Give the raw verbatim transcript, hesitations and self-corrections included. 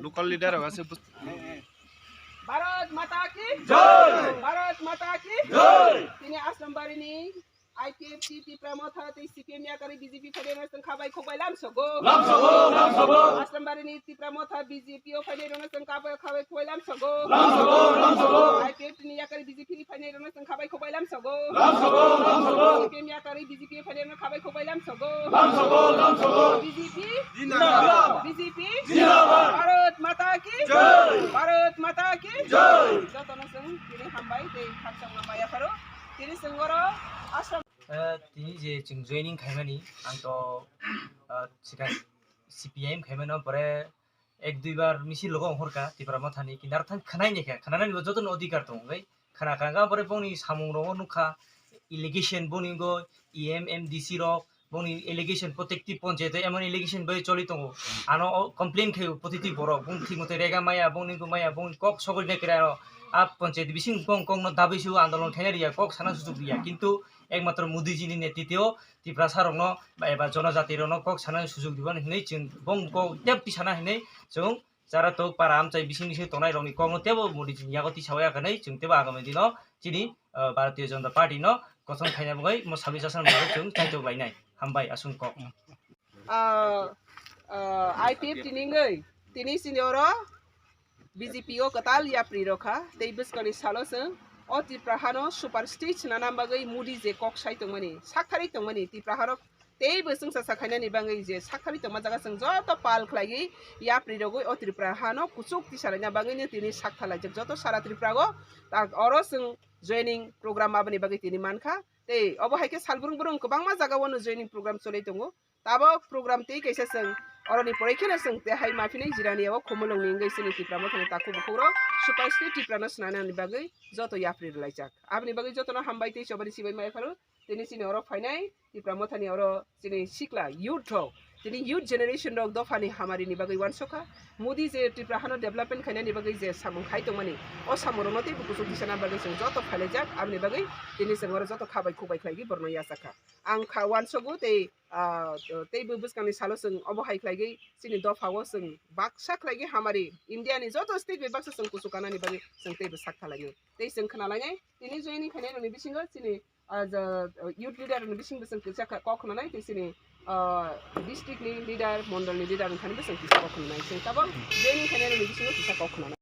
Local leader rok ase bus- Bharat Mata ki Jai! Bharat Mata ki Jai! Tini Asrambari ni I P F T Tipra Motha tei C P M yakarwi B J P phainairokno chwng khabai khukbai lamsogo. Lamsogo, lamsogo. Asrambari ni Tipra Motha B J P o phainairokno chwng khabai, khabai khukbai lamsogo. Lamsogo, lamsogo. I P F T ni yakarwi B J P ni phainairokno chwng khabai khukbai lamsogo. Lamsogo, lamsogo. C P M yakarwi B J P o phainairokno khabai khukbai lamsogo. Lamsogo, lamsogo. B J P Jindabad. B J P Jindabad. Bharat Mata ki Jai. Bharat Mata ki Jai. Jotono chwng tini hambai tei khakchangma maya pharo. Tini chwng oro Assam Eh, tini je chwng joining khaimani, ang to, ah, sikha C P I M khaimano, pore ek dui bar misil logo ongkhorkha Tipra Mothani, kintu aro thang khwnai ni khe, khwnanani bo jotono odhikar tongo, bai khwna kha, kha, pore bongni samung rogo nukha, allegation boni go E M, M D C rok, bongni allegation, protekti ponchayat emon allegation bai choli tongo, ano o complain khaio protiti borok, bong thik mote rega maya, bongni go maya, bongni kok sogwi nai kre ano, a ponchayat bising kong kong no dabi su andolon khaina riya, kok sana sujuk riya, kintu ekmatro Modi ji ni netritwo Tiprasa rokno ba eba jonojati rokno kok sana sujuk diban hinwi chwng bong kok tep tisana hinwi chwng chara tok para amchai bising bising tongnai rokni kokno tebo Modi ji ni yago tisawi ya hinwi chwng tebo agami dino chini, ah, Bharatiya Janata Party no kosom khaina bagwi mo sabi sasana bagwi chwng chaitok lainai. Hambai aswng kok. Ah, ah, I P F T ni wngwi tini chini oro B J P o kwtal yapri rokha, tei bwskangni salo chwng o Tipra hano super state swnana bagwi Modi je kok sai tongmani, sakthari tongmani Tipra harok tei bo chwngsa sa khainani bagwi je sakthari tongma jaga chwng joto pal khlaiwi yapri rogwi o Tripura hano kuchuk tisalaina bagwino tini sakthalaijak joto sara Tripura o, tak oro chwng joining program aboni bagwi tini mankha. Tei obo hai khe sal brung brung kwbangma jaga o no joining program choli tongo. Tabok program tei kaisa chwng oroni poroi kheno chwng tei hai maphinai jirani o Khumulwngni wngwi chini Tipra Mothani takhuk bukhuk rok super state Tripura no swnanani bagwi joto yapri rwlaijak. Aboni bagwi jotono hambai tei chobani sibai mai pharo tini chini oro phainai Tipra Mothani oro chini sikla youth rok, tini youth generation rok dophani hamarini bagwi uansukha. Modi je Tripura hano development khainani bagwi je samung khai tongmani, o samung rokno teibo kuchuk tisana bagwi chwng joto phailaijak. Aboni bagwi tini chwng oro joto khabai khukbai khlaigwi borokno yachakha. Ang kha uansugo tei, ah, teibo bwskangni salo chwng obo hai khlaigwi chini dophao chwng baksa khlaigwi hamari India ni joto state bai baksa chwng kuchuk kanani bagwi chwng teibo sak thalainai. Tei chwng khna lainai tini joining khainai rokni bisingo chini, ah, ja, youth leader rokni bisingo chwng kisa kha kok khna nai tei chini, ah, district ni leader, mondol ni leader wngkha ni bwswng kisa kok khna nai. Chwng tabok joining khainai rokni bisingo kisa kok khna nai.